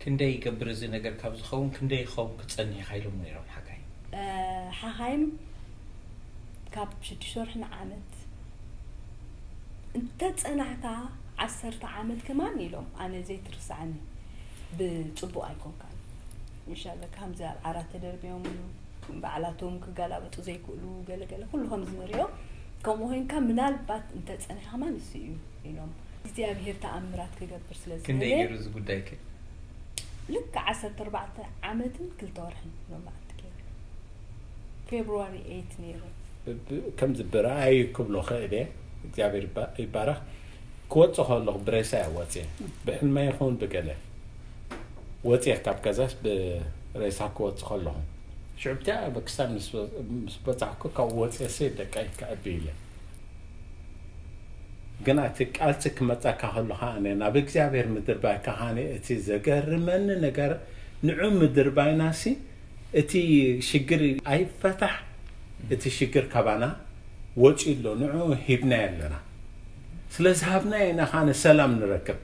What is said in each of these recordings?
ክንደይ ይገብር እዚ ነገር ካብ ዝኸውን ክንደይ ይኸውን ክጸንሕ ኢኻ ኢሎም ነይሮም ሓካይም? ሓኻይም ካብ ሽዱሽተ ወርሒ ንዓመት እንተ ጸናሕካ ዓሰርተ ዓመት ከማን ኢሎም። ኣነ ዘይትርስዓኒ ብጽቡቕ ኣይኮንካን። ኢንሻላ ከምዚ ኣብ ዓራት ተደርብዮም ባዕላቶም ክገላበጡ ዘይክእሉ ገለገለ ኩሉ ከም ዝንሪኦ ከምኡ ኮይንካ ምናልባት እንተ ጸኒሕካ ከማን እሱ እዩ ኢሎም። እግዚኣብሔር ተኣምራት ክገብር ስለ ክንደይ ዝደለ ገይሩ እዚ ጉዳይ ከ? ልክዕ ዓሰርተ ኣርባዕተ ዓመትን ክልተ ወርሕን ሎም በዓልቲ ገይሩ ፌብሩዋሪ ኤይት ነይሩ። ከምዚ ብረኣይ ክብሎ ክእል እየ እግዚኣብሔር ይባ- ይባረኽ። ክወፅእ ከለኹ ብሬሳ እየ ወፅየ፣ ብሕልመ ይኹን ብገለ ወፅየ ካብ ገዛስ ብሬሳ ክወፅእ ከለኹ ሽዑ ብታ በክስታን ምስ በፃሕኩ ካብ ወፅየ ሲ ደቀይ ክዕቢ ኢለ። ግን እቲ ቃልሲ ክመፃካ ከሎ ከዓነ ናብ እግዚኣብሔር ምድርባይካ ከዓነ እቲ ዘገርመኒ ነገር ንዑ ምድርባይና ሲ እቲ ሽግር ኣይፈታሕ፣ እቲ ሽግር ካባና ወፂኡ ኣሎ፣ ንዑ ሂብናዮ ኣለና። ስለ ዝሃብናዮ ኢና ከዓነ ሰላም ንረክብ።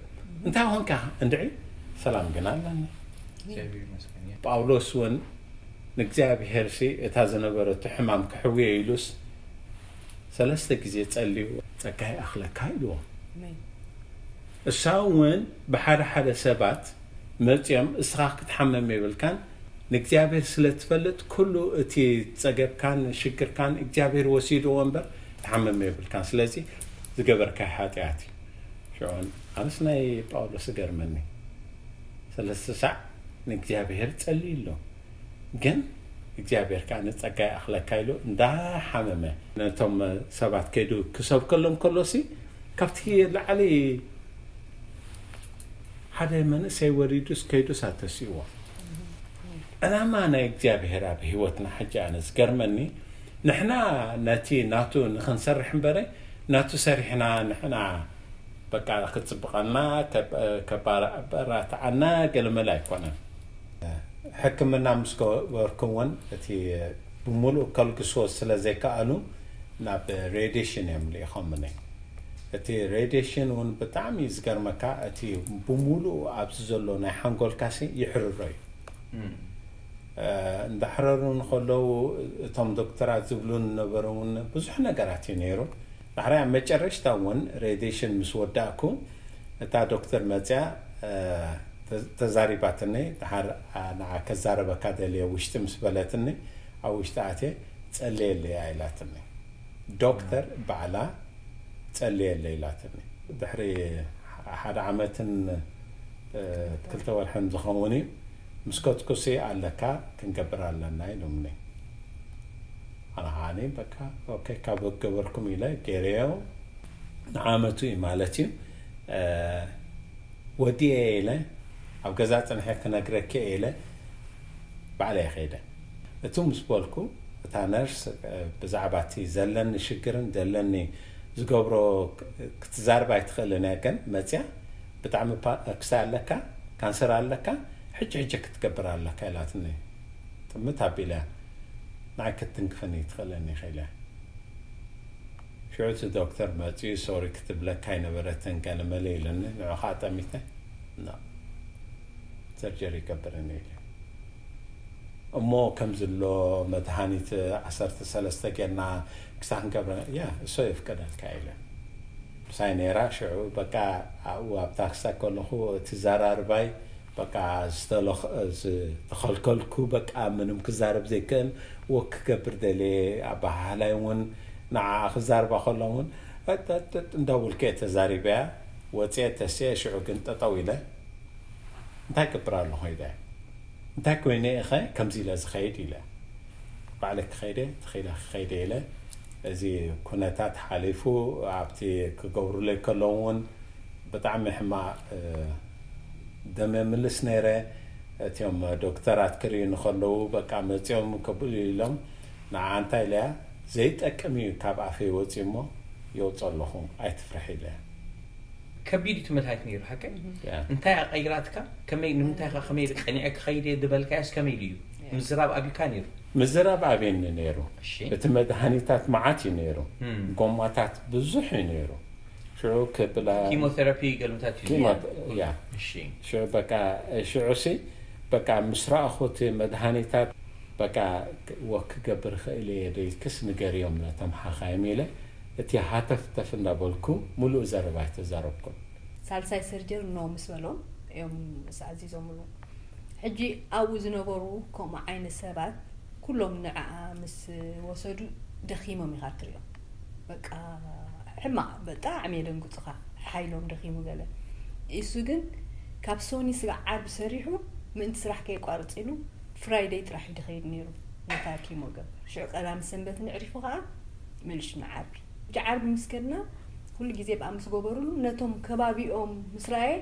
እንታይ ኾንካ እንድዒ ሰላም ግን ኣለና። እግዚኣብሔር ይመስገን። ጳውሎስ እውን ንእግዚኣብሔር ሲ እታ ዝነበረቱ ሕማም ክሕውዮ ኢሉስ ሰለስተ ግዜ ጸልዩ ጸጋ ይኣኽለካ ኢልዎ። ኣሜን። እሳ እውን ብሓደ ሓደ ሰባት መጺኦም እስኻ ክትሓመም የብልካን ንእግዚኣብሔር ስለ ትፈልጥ ኩሉ እቲ ጸገብካን ሽግርካን እግዚኣብሔር ወሲድዎ እምበር ክትሓመም የብልካን። ስለዚ ዝገበርካዮ ሓጢኣት እዩ። ሽዑ ኣነስ ናይ ጳውሎስ እገርመኒ ሰለስተ ሳዕ ንእግዚኣብሔር ጸልዩ ኣሎ። ግን እግዚኣብሔር ከኣ ንጸጋ ይኣኽለካ ኢሉ እንዳሓመመ ነቶም ሰባት ከይዱ ክሰብከሎም ከሎሲ ካብቲ ላዕሊ ሓደ መንእሰይ ወሪዱስ ከይዱስ ኣተሲእዎ። ዕላማ ናይ እግዚኣብሔር ኣብ ህይወትና ሕጂ ኣነ ዝገርመኒ ንሕና ነቲ ናቱ ንኽንሰርሕ እምበረ ናቱ ሰሪሕና ንሕና በቃ ክጽብቐልና ከባራትዓና ገለመለ ኣይኮነን። ሕክምና ምስ ገበርኩም እውን እቲ ብምሉእ ከልግስዎ ስለ ዘይከኣሉ ናብ ሬዲሽን እዮም ልኢኾምኒ። እቲ ሬዲሽን እውን ብጣዕሚ እዩ ዝገርመካ። እቲ ብምሉእ ኣብዚ ዘሎ ናይ ሓንጎልካሲ ይሕርሮ እዩ። እንዳሕረሩ እንከለዉ እቶም ዶክተራት ዝብሉ ዝነበሩ እውን ብዙሕ ነገራት እዩ ነይሩ። ዳሕራይ ኣብ መጨረሽታ እውን ሬዲሽን ምስ ወዳእኩ እታ ዶክተር መፅያ ተዛሪባትኒ። ድሓር ንዓ ከዛረበካ ደልየ ውሽጢ ምስ በለትኒ ኣብ ውሽጢ ኣትየ ፀልየለይ እያ ኢላትኒ። ዶክተር ባዕላ ፀልየለይ ኢላትኒ። ድሕሪ ሓደ ዓመትን ክልተ ወርሕን ዝኸውን እዩ ምስ ከትኩሲ ኣለካ ክንገብር ኣለና ኢሎምኒ። ኣነ ከዓኒ በቃ ኦኬ ካብ ገበርኩም ኢለ ገይረዮ። ንዓመቱ እዩ ማለት እዩ። ወዲኤ ኢለ ኣብ ገዛ ፅንሐ ክነግረኪ ኢለ ባዕለይ ከይደ። እቱ ምስ በልኩ እታ ነርስ ብዛዕባ እቲ ዘለኒ ሽግርን ዘለኒ ዝገብሮ ክትዛርብ ኣይትኽእልን እያ ግን መፅያ ብጣዕሚ ክሳይ ኣለካ ካንሰር ኣለካ ሕጂ ሕጂ ክትገብር ኣለካ ኢላትኒ። ጥምት ኣቢለ ንዓይ ክትትንክፈኒ ትኽእለኒ ኢኻ ኢለ። ሽዑ እቲ ዶክተር መፂኡ ሶሪ ክትብለካ ኣይነበረትን ገለመለ ኢሉኒ። ንዑ ከዓ ጠሚተ ሰርጀሪ ይገብረኒ ኢለ። እሞ ከምዚ ኣሎ መድሃኒት ዓሰርተ ሰለስተ ጌርና ክሳብ ክንገብረ ያ እሶ የፍቀደልካ ኢለ። ምሳይ ነይራ ሽዑ በቃ ኣብኡ ኣብ ታክሳ ከለኹ እቲ ዘራርባይ በቃ ዝተኸልከልኩ በቃ ምንም ክዛረብ ዘይክእል ወክ ክገብር ደልየ ኣበሃህላይ እውን ንዓኣ ክዛርባ ከሎ እውን እንዳበልኩ እየ ተዛሪበያ። ወፅየ ተስየ ሽዑ ግን ጠጠው ኢለ እንታይ ገብር ኣለኹ ኢለ እንታይ ኮይነ ኢኸ ከምዚ ኢለ ዝኸይድ ኢለ ባዕለ ክኸይደ ተኺለ ክኸይደ ኢለ እዚ ኩነታት ሓሊፉ ኣብቲ ክገብሩለይ ከለዉ እውን ብጣዕሚ ሕማቕ ደም የምልስ ነይረ። እቲኦም ዶክተራት ክርእዩ ንከለዉ በቃ መፂኦም ክብሉ ኢሎም ንዓ እንታይ ኢለያ ዘይጠቅም እዩ ካብ ኣፈይ ወፂኡ እሞ የውፅ ኣለኹ ኣይትፍርሕ ኢለያ። ከቢድ እቲ መድሃኒት ነይሩ ሓቀይ ያ። እንታይ ኣቀይራትካ ከመይ ንምንታይ ከ ከመይ ቀኒዐ ክኸይድ እየ ዝበልካያስ ከመይ ኢሉ እዩ ምዝራብ ኣብዩካ ነይሩ ምዝራብ ኣብየኒ ነይሩ። እሺ እቲ መድሃኒታት መዓት እዩ ነይሩ። እም። ጎማታት ብዙሕ እዩ ነይሩ። ሽዑ ክብላ ኪሞቴራፒ ገልምታት እዩ ኪሞ- ዝያድ። ያ። እሺ። ሽዑ በቃ ሽዑሲ በቃ ምስ ረኣኹ እቲ መድሃኒታት በቃ ወክ ክገብር ክእል እየ ዶ ኢልክስ ንገርዮም ነቶም ሓኻይም ኢለ እቲ ሃተፍተፍ እንዳበልኩ ሙሉእ ዘረባ ኣይተዛረብኩን። ሳልሳይ ሰርጀሪ ኖ ምስ በሎም እዮም ምስ ኣዚዞምሉ። ሕጂ ኣብኡ ዝነበሩ ከምኡ ዓይነት ሰባት ኩሎም ንዕኣ ምስ ወሰዱ ደኺሞም ኢኻ ትሪኦም። በቃ ሕማቕ ብጣዕሚ የደንግፁኻ፣ ሓይሎም ደኺሙ ገለ። እሱ ግን ካብ ሶኒ ስጋዕ ዓርቢ ሰሪሑ ምእንቲ ስራሕ ከየቋርፅ ኢሉ ፍራይደይ ጥራሕ እዩ ደኸይድ ነይሩ ነታ ኪሞ ገብር። ሽዑ ቀዳሚ ሰንበት ንዕሪፉ ከዓ መልሹ ንዓርቢ። ሕጂ ዓርቢ ምስ ከድና ኩሉ ግዜ ብኣ ምስ ገበሩሉ ነቶም ከባቢኦም ምስ ረኣየ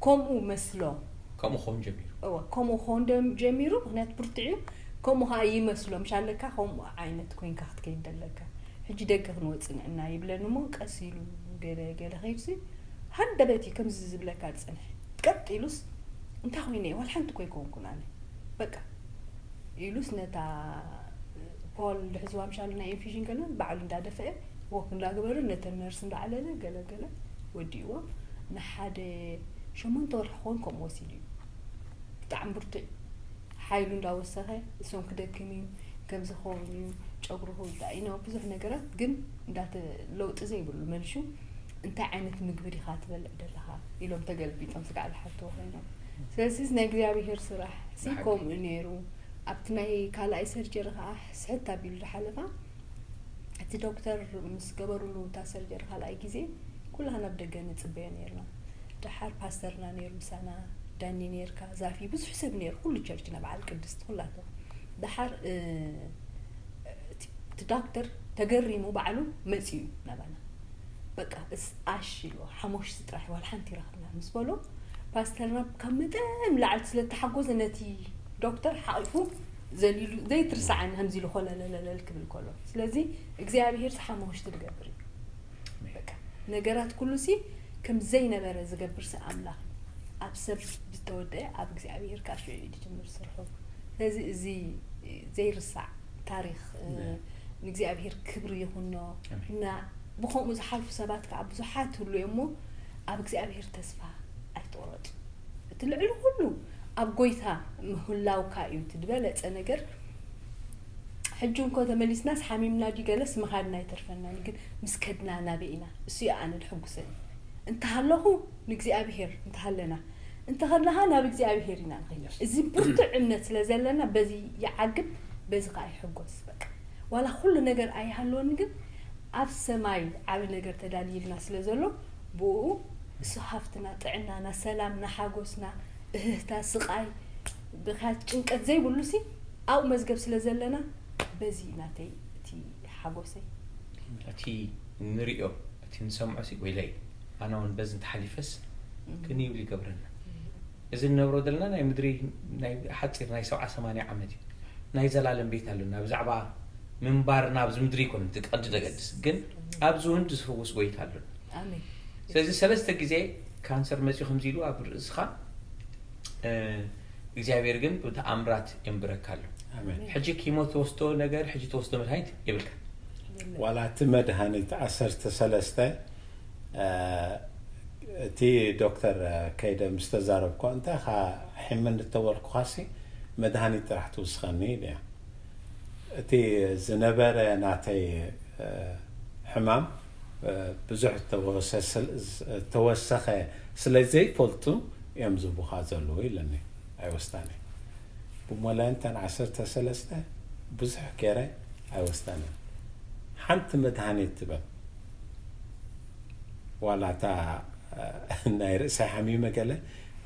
ከምኡ መስሎ። ከምኡ ክኸውን ጀሚሩ። እወ ከምኡ ክኸውን ደም- ጀሚሩ። ምክንያቱ ብርቱዕ እዩ። ከምኡ ከዓ ይመስሎ ምሽ ኣለካ ከምኡ ዓይነት ኮይንካ ክትከይድ ደለካ። ሕጂ ደገ ክንወፅእ ንዕና ይብለኒ እሞ ቀስ ኢሉ ገለ ገለ ከይዱሲ ሃንደበት እዩ ከምዚ ዝብለካ ዝፀንሐ። ቀጥ ኢሉስ እንታይ ኮይነ ዋላ ሓንቲ ኮይኮንኩን ኣነ በቃ ኢሉስ ነታ ፖል ዝሕዝዋ ምሻሉ ናይ ኢንፊዥን ገለ ባዕሉ እንዳደፈአ ወክ እንዳገበረ ነተን ነርስ እንዳዓለለ ገለ ገለ ወዲእዎ። ንሓደ ሸሞንተ ወርሒ ክኸውን ከምኡ ወሲዱ እዩ። ብጣዕሚ ብርቱዕ ሓይሉ እንዳወሰኸ እሶም ክደክም እዩ ከምዚ ክኸውን እዩ ጨጉሩ ክውዳእ እዩ ብዙሕ ነገራት ግን እንዳተ ለውጢ ዘይብሉ መልሹ እንታይ ዓይነት ምግቢ ዲኻ ትበልዕ ደለኻ ኢሎም ተገልቢጦም ስጋዕ ዝሓትዎ ኮይኖም። ስለዚ ናይ እግዚኣብሄር ስራሕ ሲ ብሓቂ። ከምኡ ነይሩ። ኣብቲ ናይ ካልኣይ ሰርጀሪ ከዓ ስሕት ኣቢሉ ዝሓለፋ እቲ ዶክተር ምስ ገበሩሉ እታ ሰርጀሪ ካልኣይ ግዜ ኩላህና ኣብ ደገ ንፅበዮ ነይርና። ደሓር ፓስተርና ነይሩ ምሳና፣ ዳኒ ነይርካ፣ ዛፊ ብዙሕ ሰብ ነይሩ ኩሉ ቸርችና በዓል ቅድስቲ ኩላቶም። ደሓር እ፣ እቲ እቲ ዳክተር ተገሪሙ ባዕሉ መፂኡ ናባና። በቃ እስ ኣሽ ኢሉ ሓሙሽቲ ጥራሕ ዋላ ሓንቲ ይረኽብና ምስ በሎ ፓስተርና ካብ መጠን ላዕሊ ስለተሓጎዘ ነቲ ዶክተር ሓቂፉ ዘሊሉ ዘይትርሳዓኒ ከምዚ ኢሉ ኮለለለለል ክብል ከሎ ስለዚ እግዚኣብሄር ሓሙሽቲ ዝገብር እዩ። በቃ ነገራት ኩሉ ሲ ከም ዘይነበረ ዝገብር ሲ ኣምላኽ እዩ። ኣብ ሰብ ዝተወደአ ኣብ እግዚኣብሄር ከዓ ሽዑ እዩ ዝጅምር ስርሑ። ስለዚ እዚ ዘይርሳዕ ታሪኽ እ፣ ንእግዚኣብሄር ክብሪ ይኹኖ። ኣሜን። እና ብኸምኡ ዝሓልፉ ሰባት ከዓ ብዙሓት ህሉ እሞ ኣብ እግዚኣብሄር ተስፋ ኣይትቆረፁ። እቲ ልዕሊ ኩሉ ኣብ ጎይታ ምህላውካ እዩ እቲ ዝበለፀ ነገር። ሕጂ እንኮ ተመሊስናስ ሓሚምና ድዩ ገለስ ምኻድና ኣይተርፈናን ግን ምስ ከድና ናበይ ኢና እሱ እዩ ኣነ ድሕጉሰኒ። እንተሃለኹ ንእግዚኣብሄር እንተሃለና እንተኸድናኻ ናብ እግዚኣብሄር ኢና ንኸይድ። እዚ ብርቱዕ እምነት ስለ ዘለና በዚ ይዓግብ በዚ ከዓ ይሕጎስ። በቃ ዋላ ኩሉ ነገር ኣይሃለወኒ ግን ኣብ ሰማይ ዓቢ ነገር ተዳልይልና ስለ ዘሎ ብኡ እሱ ሃፍትና ጥዕናና ሰላምና ሓጎስና እህህታ ስቃይ ብካት ጭንቀት ዘይብሉ ሲ ኣብኡ መዝገብ ስለ ዘለና በዚ ናተይ እቲ ሓጎሰይ እቲ ንሪኦ እቲ ንሰምዖ ሲ ወይለይ ኣነ እውን በዚ እንተሓሊፈስ ክንይብል ይገብረና። እዚ ንነብሮ ዘለና ናይ ምድሪ ናይ ሓፂር ናይ ሰብዓ ሰማንያ ዓመት እዩ። ናይ ዘላለም ቤት ኣለና። ብዛዕባ ምንባርና ኣብዚ ምድሪ ይኮን እቲ ቀንዲ ደገድስ ግን ኣብዚ እውን ዝፍውስ ጎይታ ኣለና። ኣሜን። ስለዚ ሰለስተ ግዜ ካንሰር መፂኡ ከምዚ ኢሉ ኣብ ርእስኻ እ፣ እግዚኣብሔር ግን ብተኣምራት የንብረካ ኣሎ። ኣሜን። ሕጂ ኪሞ ትወስዶ ነገር ሕጂ ትወስዶ መድሃኒት የብልካ። ዋላ እቲ መድሃኒት ዓሰርተ ሰለስተ እ፣ እቲ ዶክተር ከይደ ምስ ተዛረብኮ እንታይ ኻ ሕመን እንተበልኩኻሲ መድሃኒት ጥራሕ ትውስኸኒ ኢለያ። እቲ ዝነበረ ናተይ እ፣ ሕማም እ፣ ብዙሕ ተወሰ- ተወሰኸ ስለ ዘይፈልጡ እዮም ዝቡኻ ዘለዉ ኢለኒ። ኣይወስዳኒ ብሞላንተን ዓሰርተ ሰለስተ ብዙሕ ገይረ ኣይወስዳንን። ሓንቲ መድሃኒት ትበል ዋላ እታ እ፣ ናይ ርእሰይ ሓሚመ ገለ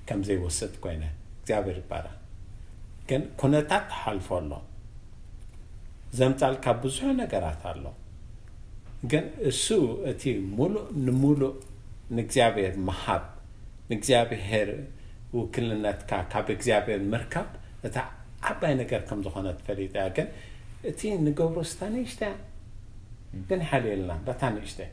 ከም ዘይወስድ ኮይነ እግዚኣብሔር ይባረኽ። ግን ኩነታት ተሓልፎ ኣሎ ዘምጻልካ ብዙሕ ነገራት ኣሎ። ግን እሱ እቲ ሙሉእ ንሙሉእ ንእግዚኣብሔር ምሃብ ንእግዚኣብሔር ውክልነትካ ካብ እግዚኣብሔር ምርካብ እታ ዓባይ ነገር ከም ዝኾነ ትፈልጥ እያ። ግን እቲ ንገብሮ ስታ ንእሽተያ ግን ሓልየልና በታ ንእሽተያ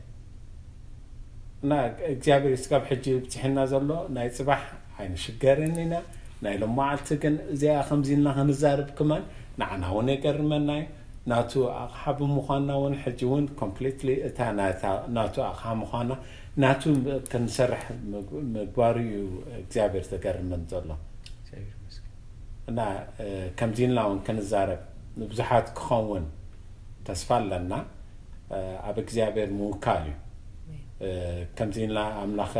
እና እግዚኣብሔር ስጋብ ሕጂ ብፅሕና ዘሎ ናይ ፅባሕ ኣይንሽገርን ኢና። ናይ ሎማዓልቲ ግን እዚኣ ከምዚ ኢልና ክንዛርብ ክመን ንዓና እውን የገርመና እዩ። ናቱ ኣቕሓ ብምዃንና እውን ሕጂ እውን ኮምፕሊትሊ እታ ናታ- ናቱ ኣቕሓ ምዃና ናቱ ክንሰርሕ ምግባሩ እዩ እግዚኣብሔር ዘገርመን ዘሎ። እና ከምዚ ኢልና እውን ክንዛረብ ንብዙሓት ክኸውን ተስፋ ኣለና። ኣብ እግዚኣብሔር ምውካል እዩ። ከምዚ ኢልና ኣምላኸ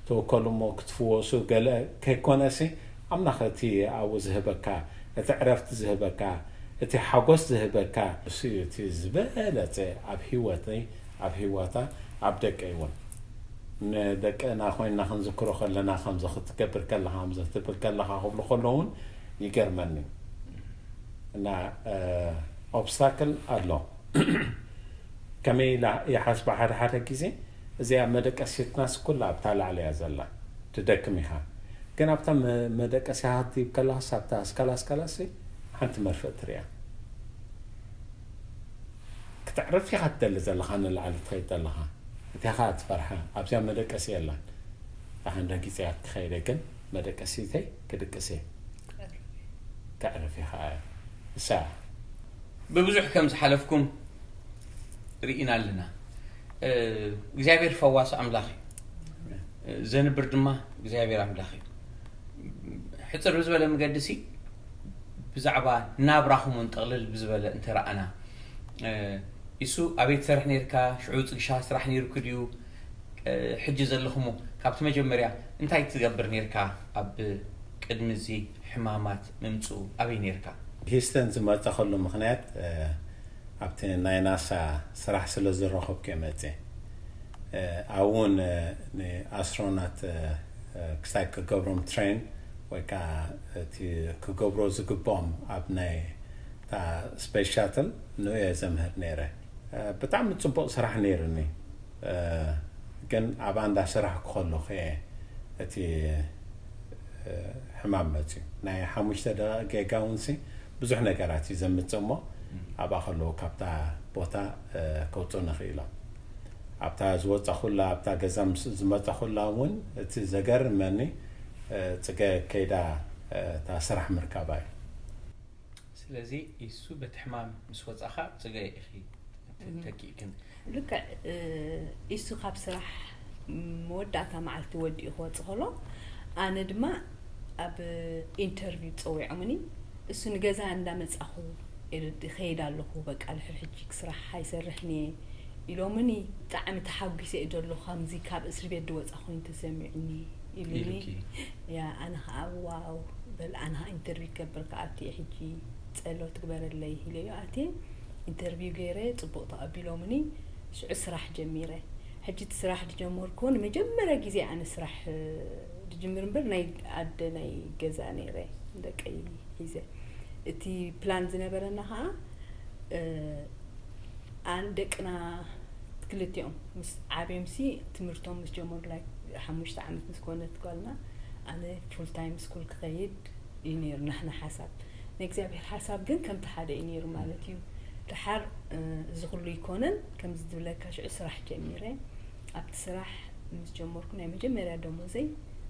ተወከሉ እሞ ክትፍወሱ ገለ ከይኮነሲ፣ ኣምላኸ እቲ ኣብኡ ዝህበካ፣ እቲ ዕረፍቲ ዝህበካ፣ እቲ ሓጎስ ዝህበካ እሱ እዩ እቲ ዝበለጸ ኣብ ህይወተይ፣ ኣብ ህይወታ፣ ኣብ ደቀይ እውን። ንደቅና ኮይንና ክንዝክሮ ከለና ከምዚ ክትገብር ከለኻ፣ ከምዚ ክትብል ከለኻ ክብሉ ከለዉ እውን ይገርመኒ። እና ኦብስታክል ኣሎ። ከመይ ኢላ ይሓስባ ሓደ ሓደ ግዜ፣ እዚኣ መደቀሲትናስ ኩላ ኣብታ ላዕሊ እያ ዘላ፣ ትደክም ኢኻ። ግን ኣብታ መ- መደቀሲያ ክትድይብ ከለኻስ ኣብታ ኣስካላ ኣስካላሲ ሓንቲ መርፍእ ትሪያ። ክትዕርፍ ኢኻ ትደሊ ዘለኻ፣ ንላዕሊ ትኸይድ ዘለኻ። እቲኻ ትፈርሓ ኣብዚኣ መደቀሲ የላን። ኣሓንዳ ግዜ ክኸይደ ግን መደቀሲተይ ክድቅስ እየ። ከዕርፍ ኢኻ እያ እሳ። ብብዙሕ ከም ዝሓለፍኩም ርኢና ኣለና። እግዚኣብሔር ፈዋሲ ኣምላኽ እዩ። ዘንብር ድማ እግዚኣብሔር ኣምላኽ እዩ። ሕፅር ብዝበለ መገዲ ሲ ብዛዕባ ናብራኹም እውን ጠቕልል ብዝበለ እንተረኣና፣ እሱ ኣበይ ትሰርሕ ነርካ? ሽዑ ፅግሻ ስራሕ ነይርኩ ድዩ? ሕጂ ዘለኹሞ ካብቲ መጀመርያ እንታይ ትገብር ነርካ? ኣብ ቅድሚ እዚ ሕማማት ምምፅኡ ኣበይ ነርካ? ሂስተን ዝመፀኸሉ ምኽንያት ኣብቲ ናይ ናሳ ስራሕ ስለ ዝረኸብኩ እየ መፅየ። ኣብኡ እውን ንኣስትሮናት ክሳይ ክገብሮም ትሬን ወይ ከዓ እቲ ክገብሮ ዝግብኦም ኣብ ናይ እታ ስፔስ ሻትል ንኡ እየ ዘምህር ነይረ። ብጣዕሚ ፅቡቕ ስራሕ ነይሩኒ። ግን ኣብ ኣንዳ ስራሕ ክኸለኹ እየ እቲ ሕማም መፅዩ። ናይ ሓሙሽተ ደቂቕ ጌጋ እውን ሲ ብዙሕ ነገራት እዩ ዘምፅእ እሞ ኣብኣ ከለዉ ካብታ ቦታ ከውፅኡኒ ክኢሎም። ኣብታ ዝወፃኹላ ኣብታ ገዛ ምስ ዝመፃኹላ እውን እቲ ዘገርመኒ ፅገ ከይዳ እታ ስራሕ ምርካባ እዩ። ስለዚ ኢሱ በቲ ሕማም ምስ ወፃኻ ፅገ ኢኺ ተኪእክን። ልክዕ ኢሱ ካብ ስራሕ መወዳእታ መዓልቲ ወዲኡ ክወፅ ከሎ ኣነ ድማ ኣብ ኢንተርቪው ፀዊዖምኒ። እሱ ንገዛ እንዳመፃኹ ይኸይድ ኣለኹ፣ በቃ ልሕር ሕጂ ክስራሕ ኣይሰርሕን እየ ኢሎምኒ። ብጣዕሚ ተሓጒሰ እየ ዘሎ፣ ከምዚ ካብ እስሪ ቤት ድወፃ ኮይኑ ተሰሚዑኒ ኢሉኒ። ያ ኣነ ከዓ ዋው በል ኣነ ከዓ ኢንተርቪው ክገብር ከዓ ኣትየ ሕጂ ጸሎት ግበረለይ ኢለዮ ኣትየ ኢንተርቪው ገይረ ጽቡቕ ተቐቢሎምኒ። ሽዑ ስራሕ ጀሚረ። ሕጂ እቲ ስራሕ ድጀመርኩ ንመጀመርያ ግዜ ኣነ ስራሕ ድጅምር እምበር ናይ ኣደ ናይ ገዛ ነይረ ደቀይ ሒዘ እቲ ፕላን ዝነበረና ከዓ ኣን ደቅና ክልቲኦም ምስ ዓብዮም ሲ ትምህርቶም ምስ ጀመሩ ላይ ሓሙሽተ ዓመት ምስ ኮነት ጓልና ኣነ ፉል ታይም ስኩል ክኸይድ እዩ ነይሩ ናሕና ሓሳብ። ናይ እግዚኣብሔር ሓሳብ ግን ከምቲ ሓደ እዩ ነይሩ ማለት እዩ። ድሓር እዚ ኩሉ ይኮነን ከምዚ ዝብለካ ሽዑ ስራሕ ጀሚረ። ኣብቲ ስራሕ ምስ ጀመርኩ ናይ መጀመርያ ደሞዘይ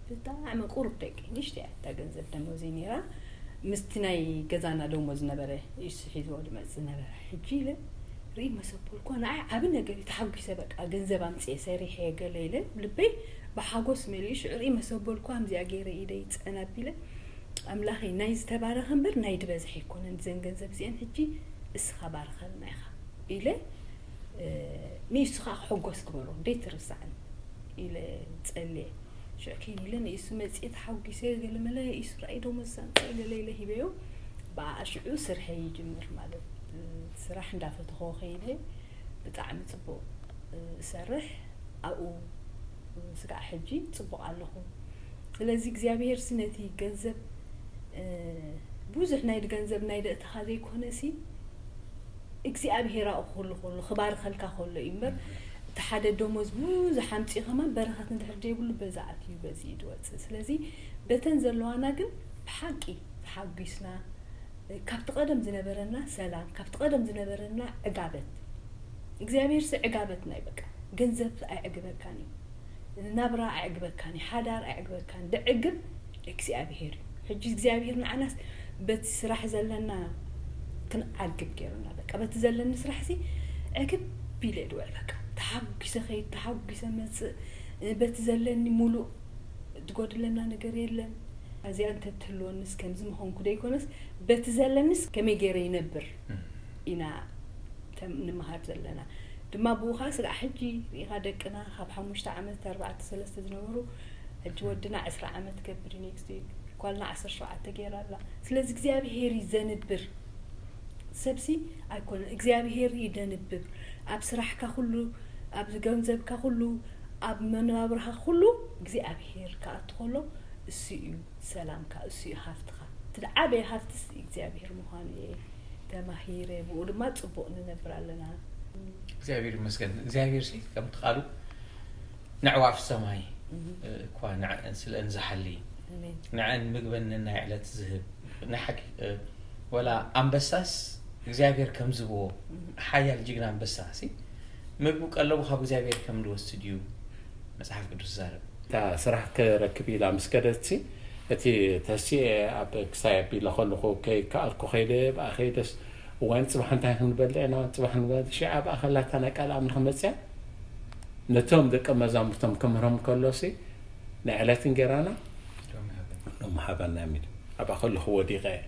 ብጣዕሚ ቁሩብ ደቂ ንእሽተይ እያ እታ ገንዘብ ደሞዘይ ነይራ። ምስቲ ናይ ገዛና ደሞዝ ነበረ ኢሱ ሒዝዎ ዝመፅእ ነበረ። ሕጂ ኢለ ርኢ መሰቦልኳ ንዓይ ዓቢ ነገር እዩ ተሓጒሰ በቃ ገንዘብ ኣምፅኤ ሰሪሐ ገለ ኢለ ልበይ ብሓጎስ መሊኡ ሽዑ ርኢ መሰቦልኳ ከምዚኣ ገይረ ኢደ ይፅዕን ኣቢለ ኣምላኸይ ናይ ዝተባረኸ እምበር ናይ ድበዝሐ ኣይኮነን ዘን ገንዘብ እዚአን ሕጂ እስኻ ባርኸልና ኢኻ ኢለ ንኢሱ ከዓ ክሕጎስ ግበሮ ደይትርስዓን ኢለ ፀልየ ሽዑ ከይን ኢለ ንኢሱ መፅእ ተሓጒሰ ገለመለ ኢሱ ራእይ ዶ መሳንፀ ገለ ኢለ ሂበዮ ብኣ ሽዑ ስርሐ ይጅምር ማለት ስራሕ እንዳፈተኸ ከይደ ብጣዕሚ ፅቡቅ እሰርሕ ኣብኡ ስጋዕ ሕጂ ፅቡቅ ኣለኹ ስለዚ እግዚኣብሔር ሲ ነቲ ገንዘብ ብዙሕ ናይ ገንዘብ ናይ ደእተኻ ዘይኮነ ሲ እግዚኣብሔር ኣብኡ ክህሉ ከሎ ክባርከልካ ከሎ እዩ እምበር እቲ ሓደ ደሞዝ ብዙሕ ኣምፂኡ ከማን በረኸት እንድሕር ዘይብሉ በዛ ኣትዩ በዚ እዩ ዝወፅእ ስለዚ በተን ዘለዋና ግን ብሓቂ ተሓጒስና ካብቲ ቀደም ዝነበረና ሰላም ካብቲ ቀደም ዝነበረና ዕጋበት እግዚኣብሔር ሲ ዕጋበት ናይ በቃ ገንዘብ ኣየዕግበካን እዩ ናብራ ኣዕግበካን ሓዳር ኣዕግበካን ድዕግብ እግዚኣብሔር እዩ ሕጂ እግዚኣብሔር ንዓናስ በቲ ስራሕ ዘለና ክንዓግብ ገይሩና በቃ በቲ ዘለኒ ስራሕ ሲ ዕግብ ኢለ ድውዕል በቃ ተሓጒሰ ከይድ ተሓጒሰ መፅእ በቲ ዘለኒ ሙሉእ ዝጎድለና ነገር የለን። እዚኣ እንተትህልወንስ ከምዚ ምኾንኩ ዶ ይኮነስ፣ በቲ ዘለኒስ ከመይ ገይረ ይነብር ኢና ተም-፣ ንምሃር ዘለና። ድማ ብኡ ኸዓ ስጋዕ ሕጂ ርኢኻ ደቅና ካብ ሓሙሽተ ዓመት ኣርባዕተ ሰለስተ ዝነበሩ፣ ሕጂ ወድና ዕስራ ዓመት ገብር እዩ ኔክስት ዊክ፣ ጓልና ዓሰርተ ሸውዓተ ገይራ ኣላ። ስለዚ እግዚኣብሄር እዩ ዘንብር። ሰብሲ ኣይኮነን፣ እግዚኣብሄር እዩ ደንብር። ኣብ ስራሕካ ኩሉ፣ ኣብ ገንዘብካ ኩሉ፣ ኣብ መነባብርካ ኩሉ እግዚኣብሄር ክኣቱ ከሎ እሱ እዩ ሰላምካ፣ እሱ እዩ ሃፍትኻ። እቲ ዝዓበየ ሃፍትስ እግዚኣብሄር ምዃኑ እየ ተማሂረ፣ ብኡ ድማ ጽቡቕ ንነብር ኣለና። እግዚኣብሔር ይመስገን። እግዚኣብሔር ሲ ከምቲ ቃሉ ንዕዋፍ ሰማይ እኳ ንዐን ስለእን ዝሓሊ፣ ኣሜን። ንዐን ምግበን ነናይ ዕለት ዝህብ። ንሓቂ፣ እ፣ ወላ ኣንበሳስ እግዚኣብሔር ከም ዝብዎ፣ ሓያል ጅግና ኣንበሳ ሲ ምግቡ ቀለቡ ካብ እግዚኣብሔር ከም ዝወስድ እዩ መጽሓፍ ቅዱስ ዝዛረብ። እታ ስራሕ ክረክብ ኢላ ምስ ከደትሲ፣ እቲ ተሲኤ ኣብ ክሳይ ኣቢለ ከለኹ ከይከኣልኩ ከይደ፣ ብኣ ከይደስ፣ እዋን ጽባሕ እንታይ ክንበልዕ ኢና፣ ጽባሕ ክንበልዕ፣ ሽዓ ብኣ ከላታ ናይ ቃል ኣምላኽ መጽያ፣ ነቶም ደቀ መዛሙርቶም ክምህሮም ከሎሲ፣ ናይ ዕለት እንጌራና ሎሚ ሃበና። ሎሚ ሃበና የሚል ኣብኣ ከለኹ ወዲቐ እየ።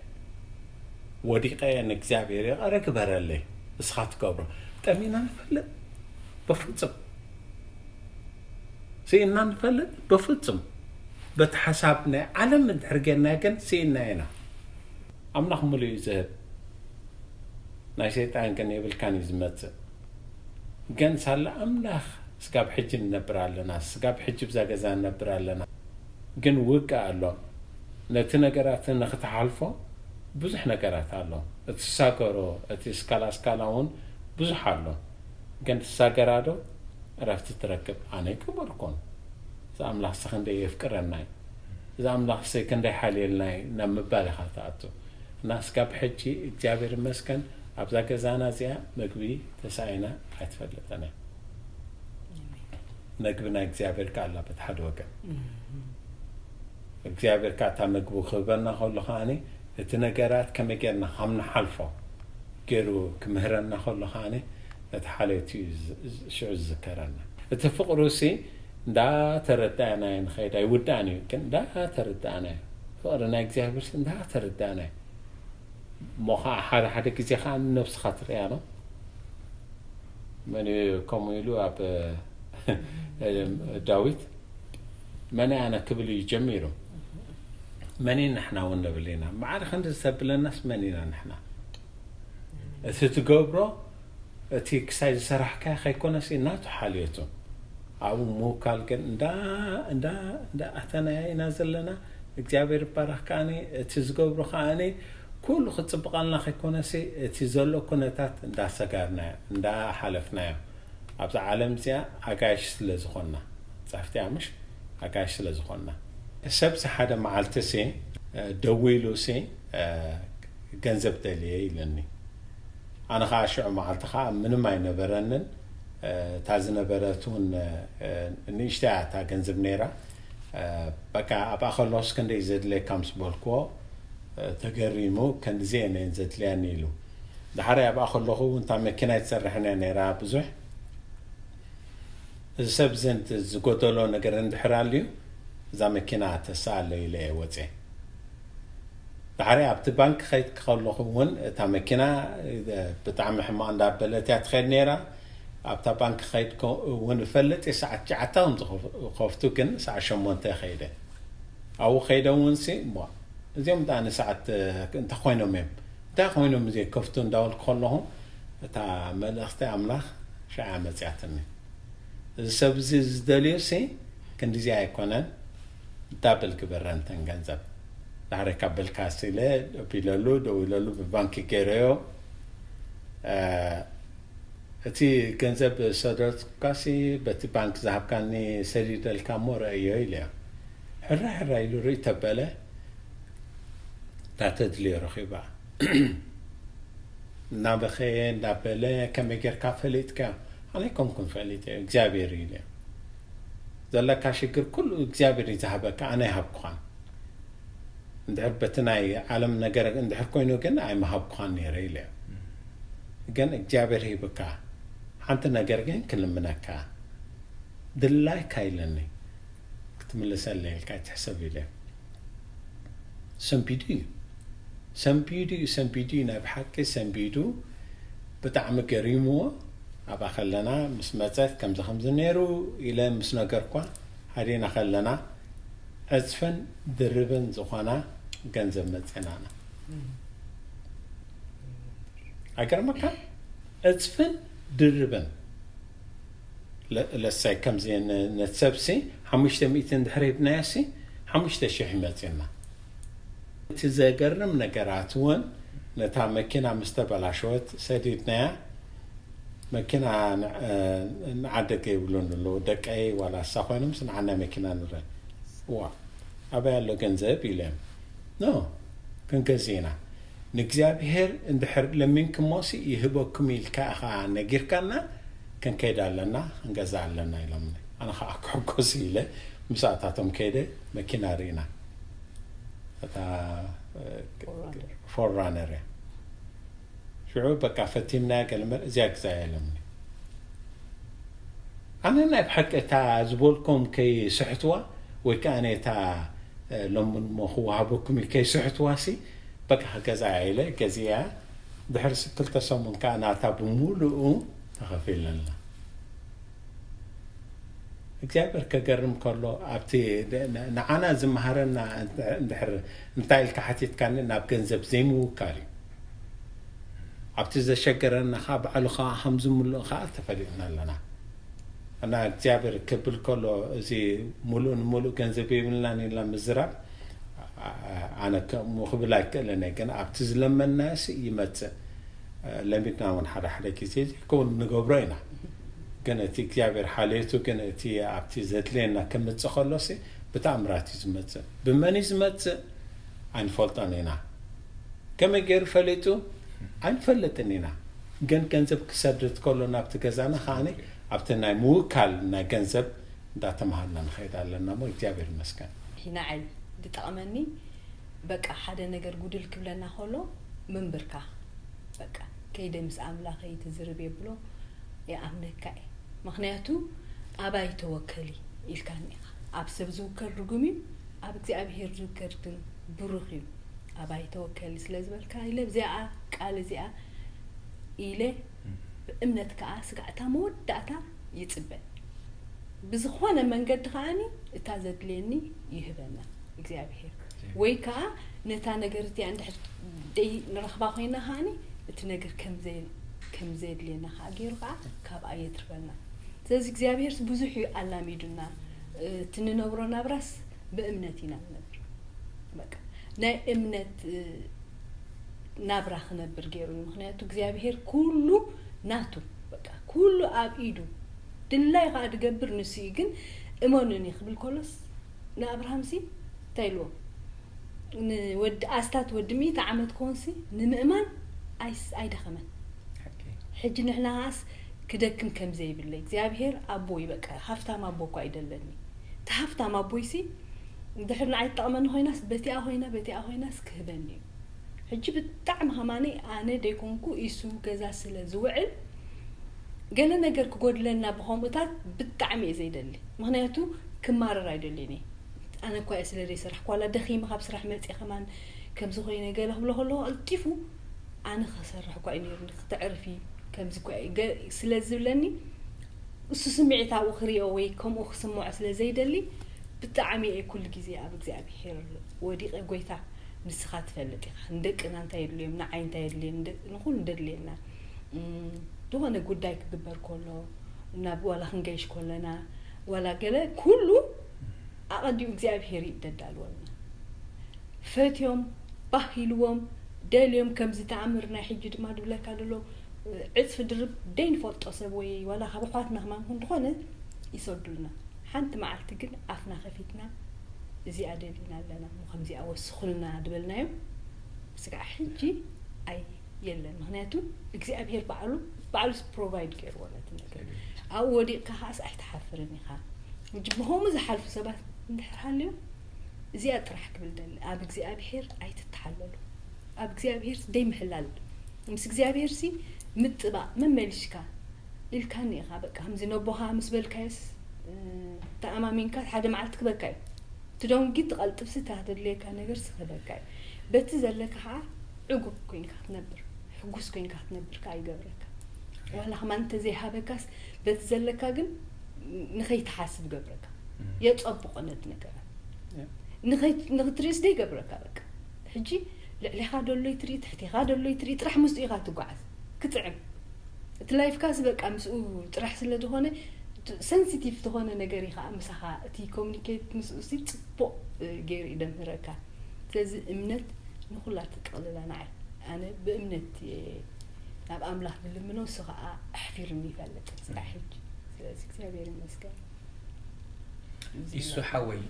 ወዲቐ እየ፣ ንእግዚኣብሔር ይቕረ ግበረለይ። እስኻ ትገብሮ። ጠሚና ንፈልጥ? በፍጹም። ስኢና ንፈልጥ? በፍጹም። በቲ ሓሳብ ናይ ዓለም እንድሕር ጌርና ግን ስኢና ኢና። ኣምላኽ ሙሉእ እዩ ዝህብ። ናይ ሰይጣን ግን የብልካን እዩ ዝመጽእ። ግን ሳላ ኣምላኽ ስጋብ ሕጂ ንነብር ኣለና፣ ስጋብ ሕጂ ብዛ ገዛ ንነብር ኣለና። ግን ውግእ ኣሎ። ነቲ ነገራት ንኽትሓልፎ ብዙሕ ነገራት ኣሎ። እትሳገሮ፣ እቲ ስካላ ስካላ እውን ብዙሕ ኣሎ። ግን ትሳገራ ዶ ዕረፍቲ ትረክብ? ኣነ ኣይገበርኩን። እዚ ኣምላኽሲ ክንደይ የፍቅረና እዩ። እዚ ኣምላኽሲ ክንደይ ሓልየልና እዩ ናብ ምባል ኢኻ ትኣቱ። እና ስጋብ ሕጂ እግዚኣብሔር ይመስገን ኣብዛ ገዛና እዚኣ ምግቢ ተሳኢና ኣይትፈልጥን እያ። መግቢ ናይ እግዚኣብሔር ከኣ ኣላ በቲ ሓደ ወገን። እግዚኣብሔር ከኣ እታ መግቢ ክህበና ከሎ ከኣኒ እቲ ነገራት ከመይ ጌርና ከም ንሓልፎ ገይሩ ክምህረና ከሎ ከኣኒ እቲ ሓልዮት እዩ ዝ-፣ ዝ-፣ ሽዑ ዝዝከረና። እቲ ፍቕሩሲ እንዳተረዳእናዮ ንኸይድ ኣይውዳእን እዩ፣ ግን እንዳተረዳእናዮ ፍቕሪ ናይ እግዚኣብሔርሲ እንዳተረዳእናዮ እሞ ኸዓ ሓደ ሓደ ግዜ ኸዓ ንነብስኻ ትርእያ ነው። መን እዩ ከምኡ ኢሉ ኣብ ዳዊት መን ኣነ ክብል እዩ ጀሚሩ። መን ኢና ንሕና እውን ንብል ኢና። ማዕረ ክንዲ ዝተብለናስ መን ኢና ንሕና? እቲ ትገብሮ፣ እቲ ክሳይ ዝሰራሕካዮ ከይኮነሲ ናቱ ሓልዮቱ። ኣብኡ ምውካል ግን እንዳ፣ እንዳ፣ እንዳ ኣተናያ ኢና ዘለና። እግዚኣብሔር ይባረኽ ከኣኒ፣ እቲ ዝገብሮ ከኣኒ ኩሉ ክጽብቐልና ከይኮነሲ፣ እቲ ዘሎ ኩነታት እንዳሰጋርናዮ፣ እንዳሓለፍናዮ። ኣብዛ ዓለም እዚኣ ኣጋይሽ ስለ ዝኾንና፣ ጻፍቲ ኣምሽ ኣጋይሽ ስለ ዝኾንና። ሰብሲ ሓደ መዓልቲ ሲ፣ ደዊሉ ሲ፣ ገንዘብ ደልየ ኢለኒ። ኣነ ኸዓ ሽዑ መዓልቲ ኸዓ ምንም ኣይነበረንን። እታ ዝነበረት እውን ንእሽተያ እታ ገንዘብ ነይራ። በቃ ኣብኣ ከለኹስ ክንደይ ዘድልየካ ምስ በልክዎ፣ ተገሪሙ፣ "ክንድዚ እየን ዘድልያኒ" ኢሉ። ድሓር ኣብኣ ከለኹ እውን እታ መኪና ኣይትሰርሕን እያ ነይራ ብዙሕ። እዚ ሰብ እዚ እንት-፣ ዝጎደሎ ነገር እንድሕር ኣልዩ፣ እዛ መኪና ተስኣሎ ኢለ እየ ወፅየ። ድሓር ኣብቲ ባንክ ከይድ ከለኹ እውን እታ መኪና ብጣዕሚ ሕማቕ እንዳበለት እያ ትኸይድ ነይራ። ኣብታ ባንክ ከይድ ከ-፣ እውን እፈልጥ እየ፣ ሰዓት ትሽዓተ ከም ዝኸፍ-፣ ዝኸፍቱ ግን ሰዓት ሸሞንተ ከይደ። ኣብኡ ከይደ እውን ሲ፣ እሞ እዚኦም ደኣ ንሰዓት እንታይ ኮይኖም እዮም? እንታይ ኮይኖም ዘይከፍቱ እንዳበልኩ ከለኹ እታ መልእኽቲ ኣምላኽ ሽዓ መጽያትኒ። እዚ ሰብ እዚ ዝደልዮ ሲ ክንዲዚ ኣይኮነን፣ ዳብል ግበረን እተን ገንዘብ። ድሕሪ ካብ በልካ ሲ ኢለ ደው ኢለሉ፣ ደው ኢለሉ ብባንክ ገይረዮ። እ፣ እቲ ገንዘብ ሰደድኩካሲ በቲ ባንክ ዝሃብካኒ ሰዲደልካ እሞ ረእዮ ኢለዮ። ሕራ ሕራ ኢሉ ርኢ ተበለ። እታ ተድልዮ ረኺባ። እናበኸየ እንዳበለ፣ "ከመይ ጌርካ ፈሊጥካ?" "ኣነ ኣይኮንኩን ፈሊጠ፣ እግዚኣብሔር እዩ" ኢለዮ። "ዘለካ ሽግር ኩሉ እግዚኣብሔር እዩ ዝሃበካ፣ ኣነ ኣይሃብኩኻን። እንድሕር በቲ ናይ ዓለም ነገር እንድሕር ኮይኑ ግን ኣይምሃብኩኻን ነይረ" ኢለዮ። "ግን እግዚኣብሔር ሂብካ፣ ሓንቲ ነገር ግን ክልምነካ፣ ድላይካ" ኢለኒ። ትምልሰለይ ኢልካ ኣይትሕሰብ ኢለ። ሰንቢዱ እዩ፣ ሰንቢዱ እዩ፣ ሰንቢዱ እዩ፣ ናይ ብሓቂ ሰንቢዱ። ብጣዕሚ ገሪምዎ። ኣብኣ ከለና ምስ መጸት ከምዚ ከምዚ ነይሩ ኢለ ምስ ነገርኳ፣ ሃዲና ከለና ዕጽፍን ድርብን ዝኾና ገንዘብ መጺናና። ኣይገርመካ? ዕጽፍን ድርብን። ለ-፣ ለሳይ ከምዚ ነ-፣ ነቲ ሰብሲ ሓሙሽተ ሚእቲ እንድሕር ሂብናዮ ሲ ሓሙሽተ ሽሕ ይመጽና። እቲ ዘገርም ነገራት እውን ነታ መኪና ምስ ተበላሸወት ሰዲድናያ። መኪና ን-፣ እ፣ ንዓደገ ይብሉን ኣለዉ። ደቀይ ዋላ እሳ ኮይኖም ስ ንዓና መኪና ንረ-፣ እዋ፣ ኣበይ ኣሎ ገንዘብ ኢለ። ኖ፣ ክንገዝእ ኢና። ንእግዚኣብሔር እንድሕር ለሚንክሞሲ ይህበኩም ኢልካ ኢኻ ነጊርካና፣ ክንከይድ ኣለና፣ ክንገዛ ኣለና ኢሎምኒ። ኣነ ኸዓ ክሕጎስ ኢለ ምሳእታቶም ከይደ መኪና ርኢና። እታ፣ እ፣ ፎርራነር። ፎርራነር እያ። ሽዑ በቃ ፈቲምናያ ገለ እምበር እዚኣ ግዛያ ኢሎምኒ። ኣነ ናይ ብሓቂ እታ ዝበልኩም ከይስሕትዋ ወይ ከኣ ነታ፣ እ፣ ሎሚ እሞ ክወሃበኩም እዩ ከይስሕትዋ ሲ በቃ ክገዝኣ ኢለ ገዚኣ። ድሕሪ ስ-፣ ክልተ ሰሙን ከኣ ናታ ብምሉኡ ተኸፊለልና። እግዚኣብሔር ከገርም ከሎ ኣብቲ ን-፣ ን-፣ ንዓና ዝመሃረና እንድሕር እንታይ ኢልካ ሓቲትካኒ ናብ ገንዘብ ዘይምውካል እዩ። ኣብቲ ዘሸገረና ኸዓ ባዕሉ ኸዓ ከም ዝምልኦ ኸዓ ተፈሊጥና ኣለና። እና እግዚኣብሔር ክብል ከሎ እዚ ሙሉእ ንሙሉእ ገንዘብ የብልናን ኢልና ምዝራብ ኣ-፣ ኣ-፣ ኣነ ከምኡ ክብል ኣይክእልን እየ፣ ግን ኣብቲ ዝለመንናዮሲ ይመጽእ። ለሚድና እውን ሓደ ሓደ ግዜ ዘይከውን ንገብሮ ኢና። ግን እቲ እግዚኣብሔር ሓልዮቱ ግን እቲ ኣብቲ ዘድልየና ከምጽእ ከሎሲ ብተኣምራት እዩ ዝመጽእ። ብመን እዩ ዝመጽእ? ኣይንፈልጦን ኢና። ከመይ ገይሩ ፈሊጡ? ኣይንፈልጥን ኢና። ግን ገንዘብ ክሰድድ ከሎ ናብቲ ገዛና ከዓኒ ኣብቲ ናይ ምውካል ናይ ገንዘብ እንዳተምሃርና ንኸይድ ኣለና እሞ እግዚኣብሔር ይመስገን። ንዓይ ዝጠቕመኒ በቃ ሓደ ነገር ጉድል ክብለና ከሎ ምንብርካኽ፣ በቃ ከይደ ምስ ኣምላኸይ ትዝርብ የብሎ፣ ይኣምነካ እየ። ምኽንያቱ ኣባይ ተወከሊ ኢልካኒ ኢኻ። ኣብ ሰብ ዝውከል ርጉም እዩ፣ ኣብ እግዚኣብሄር ዝውከል ግን ብሩኽ እዩ። ኣባይ ተወከሊ ስለ ዝበልካ ኢለ ብዚኣ ቃል እዚኣ ኢለ ብእምነት ከኣ ስጋዕ እታ መወዳእታ ይጽበ። ብዝኾነ መንገዲ ከኣኒ እታ ዘድልየኒ ይህበና እግዚኣብሄር። ወይ ከኣ ነታ ነገር እቲኣ እንድሕር ደይ ንረኽባ ኮይና ከኣኒ እቲ ነገር ከም ዘይ-፣ ከም ዘየድልየና ከኣ ገይሩ ከኣ ካብኣ የትርፈና። ስለዚ እግዚኣብሄርስ ብዙሕ እዩ ኣላሚዱና። እቲ ንነብሮ ናብራስ ብእምነት ኢና ንነብር። በቃ ናይ እምነት፣ እ፣ ናብራ ክነብር ገይሩ እዩ። ምኽንያቱ እግዚኣብሄር ኩሉ ናቱ፣ በቃ ኩሉ ኣብ ኢዱ። ድላይ ከኣ ዝገብር ንሱ እዩ። ግን እመኑኒ ክብል ከሎስ ንኣብርሃምሲ እንታይ ኢልዎ? ንወዲ ኣስታት ወዲ ሚእቲ ዓመት ክኾንሲ ንምእማን ኣይስ-፣ ኣይደኸመን። ሓቂ። ሕጂ ንሕና ከኣስ ክደክም ከም ዘይብለይ እግዚኣብሄር ኣቦ እዩ። በቃ ሃፍታም ኣቦ እኳ ይደለኒ። እቲ ሃፍታም ኣቦይሲ እንድሕር ንዓይ ትጠቕመኒ ኮይናስ በቲኣ ኮይና በቲኣ ኮይናስ ክህበኒ እዩ። ሕጂ ብጣዕሚ ከማኒ ኣነ ደይኮንኩ ኢሱ ገዛ ስለ ዝውዕል ገለ ነገር ክጎድለና ብኸምኡታት ብጣዕሚ እየ ዘይደሊ። ምኽንያቱ ክማረር ኣይደልይን እየ። ኣነ እኳ እየ ስለ ዘይሰራሕኩ፣ ዋላ ደኺመ ካብ ስራሕ መፅየ ከማን ከምዚ ኮይነ ገለ ክብሎ ከለኹ ቀልጢፉ ኣነ ክሰርሕ እኳ እዩ ነይሩኒ፣ ክተዕርፊ ከምዚ እኳ እዩ ገ-፣ ስለ ዝብለኒ እሱ ስምዒት ኣብኡ ክሪኦ ወይ ከምኡ ክስምዖ ስለ ዘይደሊ ብጣዕሚ እየ ኩሉ ግዜ ኣብ እግዚኣብሄር ወዲቐ፣ ጎይታ ንስኻ ትፈልጥ ኢኻ፣ ንደቅና እንታይ የድልዮም፣ ንዓይ እንታይ የድልየኒ፣ ንደ-፣ ንኹሉ እንደድልየና፣ እም፣ ዝኾነ ጉዳይ ክግበር ከሎ፣ ናብ ዋላ ክንገይሽ ከለና፣ ዋላ ገለ ኩሉ ኣቐዲኡ እግዚኣብሄር እዩ ደዳልወልና። ፈትዮም፣ ባህ ኢልዎም፣ ደልዮም፣ ከምዚ ተኣምር ናይ ሕጂ ድማ ድብለካ ደሎ፣ ዕጽፊ ድርብ ደይንፈልጦ ሰብ ወይ ዋላ ካብ ኣሕዋትና ከማን እንተኾነ ይሰዱልና። ሓንቲ መዓልቲ ግን ኣፍና ከፊትና እዚኣ ደሊና ኣለና እሞ ከምዚኣ ወስኹልና ድበልናዮም፣ ስጋዕ ሕጂ ኣይ የለን። ምኽንያቱ እግዚኣብሄር ባዕሉ፣ ባዕሉስ ፕሮቫይድ ገይርዎ ነቲ ነገር። ኣብኡ ወዲቕካ ከኣስ ኣይትሓፍርን ኢኻ። ሕጂ ብኸምኡ ዝሓልፉ ሰባት እንድሕር ሃልዮም፣ እዚኣ ጥራሕ ክብል ደሊ፣ ኣብ እግዚኣብሄር ኣይትተሓለሉ። ኣብ እግዚኣብሄርስ ደይምሕላል። ምስ እግዚኣብሄርሲ ምጥባቕ፣ መመሊሽካ ኢልካኒ ኢኻ። በቃ ከምዚ ነቦኻ ምስ በልካዮስ ተኣማሚንካ ሓደ መዓልቲ ክበካ እዩ። ትደንጊ ትቐልጥፍሲ ተደለየካ ነገር ስኸበካ እዩ። በቲ ዘለካ ከዓ ዕጉብ ኮይንካ ክትነብር፣ ሕጉስ ኮይንካ ክትነብር ከዓ ይገብረካ። ዋላ ከማን እንተዘይሃበካስ በቲ ዘለካ ግን ንኸይትሓስብ ይገብረካ። የጸብቆ ነቲ ነገራት። ንኸይ- ንኽትርእስ ደይገብረካ በቃ። ሕጂ ልዕሌኻ ደሎ ይትርኢ፣ ትሕቴኻ ደሎ ይትርኢ፣ ጥራሕ ምስኡ ኢኻ ትጓዓዝ። ክጥዕም እቲ ላይፍካስ በቃ ምስኡ ጥራሕ ስለ ዝኾነ፣ ሰንሲቲቭ ዝኾነ ነገር እዩ ከዓ ምሳኻ እቲ ኮሚኒኬት ምስኡ ሲ ጽቡቕ ገይሩ ይደምህረካ። ስለዚ እምነት ንኹላ ትጥቕልላ። ንዓይ ኣነ ብእምነት እየ ናብ ኣምላኽ ዝልምኖ፣ እሱ ከዓ ኣሕፊርኒ ይፈልጥ ስራሕ ሕጂ። ስለዚ እግዚኣብሔር ይመስገን። ይሱ ሓወይ፣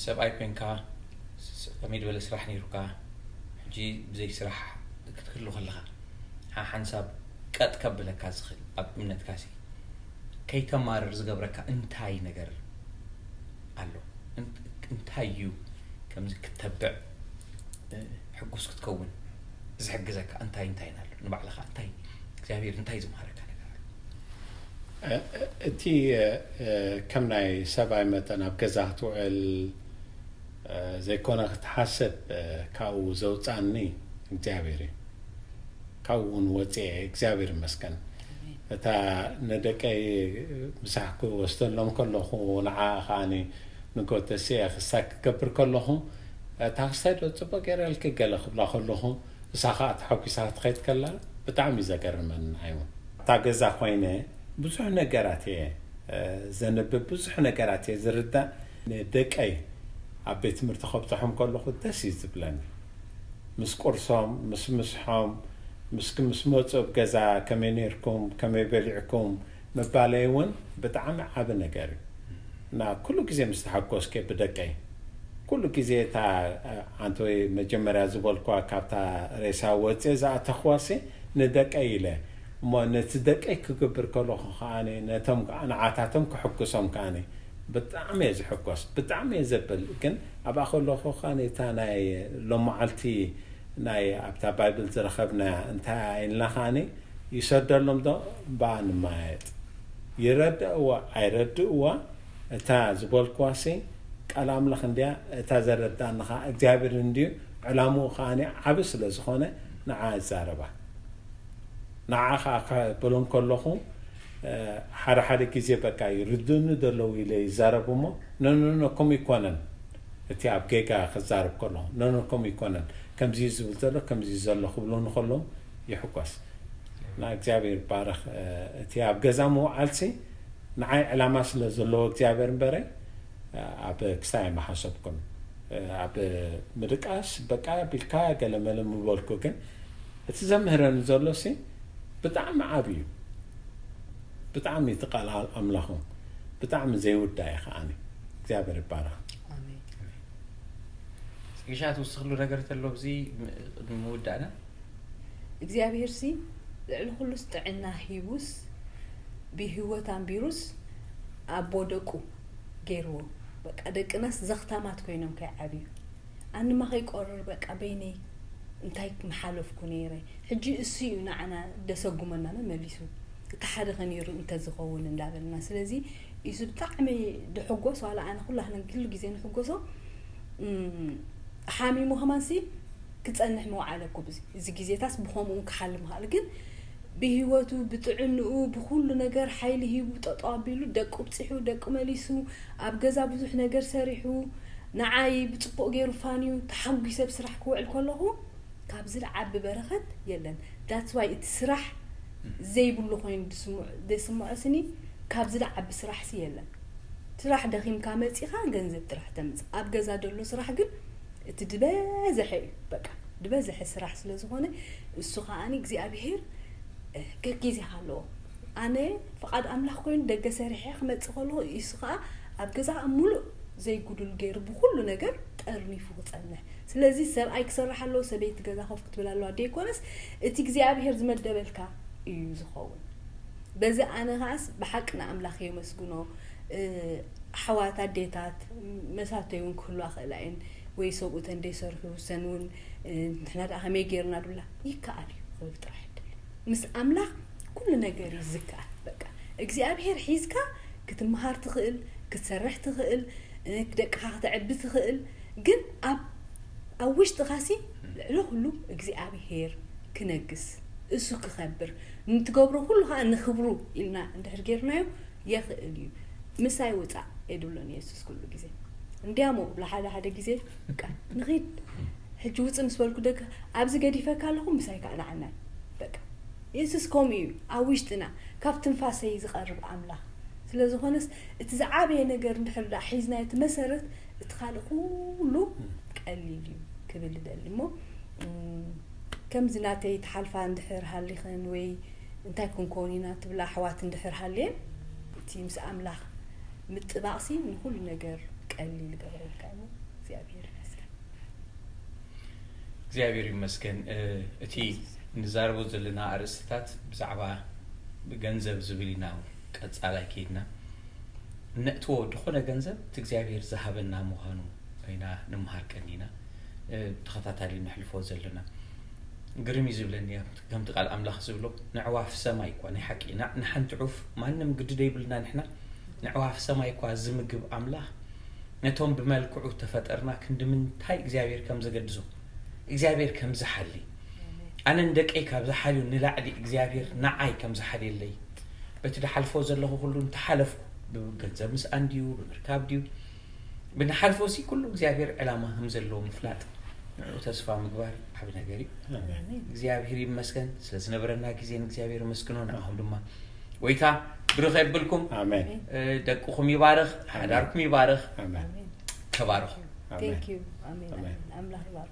ሰብኣይ ኮይንካ፣ ከመይ ዝበለ ስራሕ ነይሩካ? ሕጂ ብዘይ ስራሕ ክትክሉ ከለኻ ሓንሳብ ቀጥ ከብለካ ዝኽእል ኣብ እምነትካ ሲ ከይተማርር ዝገብረካ እንታይ ነገር ኣሎ? እንታይ እዩ ከምዚ ክትተብዕ ሕጉስ ክትከውን ዝሕግዘካ? እንታይ እንታይ ኣሎ? ንባዕልኻ እንታይ እግዚኣብሔር እንታይ ዝምሃረካ ነገር ኣሎ? እቲ ከም ናይ ሰብኣይ መጠን ኣብ ገዛ ክትውዕል ዘይኮነ ክትሓስብ ካብኡ ዘውፃኒ እግዚኣብሔር እዩ። ካብኡ እውን ወፅኤ እግዚኣብሔር ይመስገን። እታ ንደቀይ ምሳሕ ክወስደሎም ከለኹ ንዓ ከዓኒ ንጎተሲ ክሳይ ክገብር ከለኹ እታ ክስታይ ዶ ፅቡቅ ገይረልኪ ገለ ክብላ ከለኹ እሳ ከዓ ተሓጒሳ ክትኸይድ ከላ ብጣዕሚ እዩ ዘገርመኒ። ንዓይ እውን ኣብታ ገዛ ኮይነ ብዙሕ ነገራት እየ ዘንብብ፣ ብዙሕ ነገራት እየ ዝርዳእ። ንደቀይ ኣብ ቤት ትምህርቲ ከብፅሖም ከለኹ ደስ እዩ ዝብለኒ። ምስ ቁርሶም፣ ምስ ምስሖም፣ ምስ ምስ መፁ ኣብ ገዛ ከመይ ነይርኩም፣ ከመይ በሊዕኩም ምባለይ እውን ብጣዕሚ ዓቢ ነገር እዩ። እና ኩሉ ግዜ ምስ ተሓጎስኩ ብደቀይ ኩሉ ግዜ እታ ኣንተ ወይ መጀመርያ ዝበልኳ ካብታ ሬሳ ወፅየ ዝኣተኽዋሲ ንደቀይ ኢለ እሞ ነቲ ደቀይ ክገብር ከለኹ ከዓኒ ነቶም ከዓ ንዓታቶም ክሕጉሶም ከዓኒ ብጣዕሚ እየ ዝሕጎስ፣ ብጣዕሚ እየ ዘብል። ግን ኣብኣ ከለኹ ከዓኒ እታ ናይ ሎመዓልቲ ናይ ኣብታ ባይብል ዝረኸብናያ እንታይ ኢልና ከዓኒ ይሰደሎም ዶ እምበኣ ንመያየጥ። ይረድእዋ ኣይረድእዋ እታ ዝበልክዋሲ ቃል ኣምላኽ እንድያ፣ እታ ዘረድኣኒ ኸዓ እግዚኣብሔር እንድዩ፣ ዕላምኡ ኸዓ ዓቢ ስለ ዝኾነ ንዓ እዛረባ። ንዓ ኸዓ ከበሎም ከለኹ ሓደ ሓደ ግዜ በቃ ይርድእኒ ደለዉ ኢለ ይዛረብ እሞ ኖኖኖ ከምኡ ይኮነን፣ እቲ ኣብ ጌጋ ክዛረብ ከለኹ ኖኖ ከምኡ ይኮነን፣ ከምዚ እዩ ዝብል ዘሎ፣ ከምዚ እዩ ዘሎ ክብሉኒ ከለዉ ይሕጎስ። እና እግዚኣብሔር ይባረኽ። እቲ ኣብ ገዛ ምውዓልሲ ንዓይ ዕላማ ስለ ዘለዎ እግዚኣብሔር እምበረ ኣብ ክስታይ ኣይመሓሰብኩን። ኣብ ምድቃስ በቃ ቢልካ ገለመለ ምበልኩ፣ ግን እቲ ዘምህረኒ ዘሎ ሲ ብጣዕሚ ዓብ እዩ። ብጣዕሚ እቲ ቃል ኣምላኹ ብጣዕሚ ዘይውዳ እዩ ከዓኒ። እግዚኣብሔር ይባረኽ። ኣሜን። ጽግሻ ትውስኽሉ ነገር ተሎ ኣብዚ ቅድሚ ምውዳእና? እግዚኣብሔር ሲ ልዕሊ ኩሉስ ጥዕና ሂቡስ ብህይወት ኣንቢሩስ ኣቦ ደቁ ገይርዎ። በቃ ደቅናስ ዘኽታማት ኮይኖም ከይዓብዩ ኣንማ ከይቆርር በቃ በይነይ እንታይ ምሓለፍኩ ነይረ። ሕጂ እሱ እዩ ንዓና ደሰጉመና መመሊሱ። እቲ ሓደ ከ ነይሩ እንተዝኸውን እንዳበልና። ስለዚ ኢሱ ብጣዕሚ ድሕጎስ፣ ዋላ ኣነ ኩላህና ኩሉ ግዜ ንሕጎሶ። ሓሚሙ ከማንሲ ክጸንሕ መውዓለ እኮ ብዚ እዚ ግዜታስ ብኸምኡ ክሓልም ይኽእል፣ ግን ብህይወቱ ብጥዕንኡ ብኩሉ ነገር ሓይሊ ሂቡ ጠጠው ኣቢሉ ደቁ ብፂሑ ደቁ መሊሱ ኣብ ገዛ ብዙሕ ነገር ሰሪሑ ንዓይ ብፅቡቅ ገይሩ ፋንዩ ተሓጒሰ ብስራሕ ክውዕል ከለኹ ካብዚ ዝዓቢ በረኸት የለን። That's why እቲ ስራሕ ዘይብሉ ኮይኑ ዝስምዖ ስኒ ካብዚ ዝዓቢ ስራሕ ሲ የለን። ስራሕ ደኺምካ መፂኻ ገንዘብ ጥራሕ ተምፅእ። ኣብ ገዛ ዘሎ ስራሕ ግን እቲ ዝበዝሐ እዩ። በቃ ዝበዝሐ ስራሕ ስለ ዝኾነ እሱ ከዓኒ እግዚኣብሄር ገጊዜኻ ኣለዎ። ኣነ ፍቓድ ኣምላኽ ኮይኑ ደገ ሰሪሐ ክመፅእ ከለኹ እሱ ከዓ ኣብ ገዛ ሙሉእ ዘይጉዱል ገይሩ ብኩሉ ነገር ጠርኒፉ ክፀንሕ። ስለዚ ሰብኣይ ክሰርሕ ኣለዎ፣ ሰበይቲ ገዛ ኮፍ ክትብል ኣለዋ ደይኮነስ እቲ እግዚኣብሄር ዝመደበልካ እዩ ዝኸውን። በዚ ኣነ ከዓስ ብሓቂ ንኣምላኽ የመስግኖ። ኣሕዋት ኣዴታት መሳተይ እውን ክህልዋ ክእላ እየን ወይ ሰብኡተን ደይሰርሑ ሰን እውን ንሕና ደኣ ከመይ ገይርና ድብላ ይከኣል እዩ ክብል ጥራሕ ይደሊ። ምስ ኣምላኽ ኩሉ ነገር እዩ ዝከኣል። በቃ እግዚኣብሔር ሒዝካ ክትምሃር ትኽእል፣ ክትሰርሕ ትኽእል፣ ደቅኻ ክተዕቢ ትኽእል። ግን ኣብ ኣብ ውሽጥኻሲ ልዕሊ ኩሉ እግዚኣብሔር ክነግስ፣ እሱ ክኸብር፣ ንትገብሮ ኩሉ ከዓ ንክብሩ ኢልና እንድሕር ጌርናዮ የኽእል እዩ። ምሳይ ውፃእ የድብሎን የሱስ ኩሉ ግዜ። እንዲያሞ ብላ ሓደ ሓደ ግዜ በቃ ንኺድ ሕጂ ውፅእ ምስ በልኩ ደገ ኣብዚ ገዲፈካ ኣለኹ ምሳይ ከዓ ንዓናይ በቃ የሱስ ከምኡ እዩ። ኣብ ውሽጥና ካብ ትንፋሰይ ዝቐርብ ኣምላኽ ስለ ዝኾነስ እቲ ዝዓበየ ነገር እንድሕር ዳ ሒዝና እቲ መሰረት እቲ ካልእ ኩሉ ቀሊል እዩ ክብል ይደሊ እሞ ከምዚ ናተይ ትሓልፋ እንድሕር ሃሊኽን ወይ እንታይ ክንከውን ኢና ትብላ ኣሕዋት እንድሕር ሃልየን እቲ ምስ ኣምላኽ ምጥባቕሲ ንኩሉ ነገር ቀሊል ይገብረልካ እዩ። እግዚኣብሔር ይመስገን። እግዚኣብሔር ይመስገን። እቲ ንዛረቦ ዘለና ኣርእስትታት ብዛዕባ ገንዘብ ዝብል ኢና ቀፃላይ ከይድና ነእትዎ ድኾነ ገንዘብ እቲ እግዚኣብሔር ዝሃበና ምዃኑ ኢና ንምሃር ቀኒና ተኸታታሊ ንሕልፎ ዘለና። ግርም እዩ ዝብለኒ ከምቲ ቃል ኣምላኽ ዝብሎ ንዕዋፍ ሰማይ እኳ ናይ ሓቂ ንሓንቲ ዑፍ ማንም ግዲ ደይብልና ንሕና ንዕዋፍ ሰማይ እኳ ዝምግብ ኣምላኽ ነቶም ብመልክዑ ተፈጠርና ክንዲ ምንታይ እግዚኣብሔር ከም ዘገድሶ እግዚኣብሔር ከም ዝሓሊ ኣነን ደቀይ ካብ ዝሓልዩ ንላዕሊ እግዚኣብሔር ንዓይ ከም ዝሓልየለይ በቲ ድሓልፎ ዘለኹ ኩሉ እንተሓለፍኩ ብገንዘብ ምስኣን ድዩ ብምርካብ ድዩ ብንሓልፎ ሲ ኩሉ እግዚኣብሔር ዕላማ ከም ዘለዎ ምፍላጥ ንዕኡ ተስፋ ምግባር ዓብ ነገር እዩ። እግዚኣብሔር ይመስገን ስለዝነበረና ግዜ ንእግዚኣብሔር መስግኖ ንዓኹም ድማ ጎይታ ብሩኽ የብልኩም። ደቅኹም ይባርኽ፣ ሓዳርኩም ይባርኽ። ተባረኹ። ኣምላኽ ይባርኽ።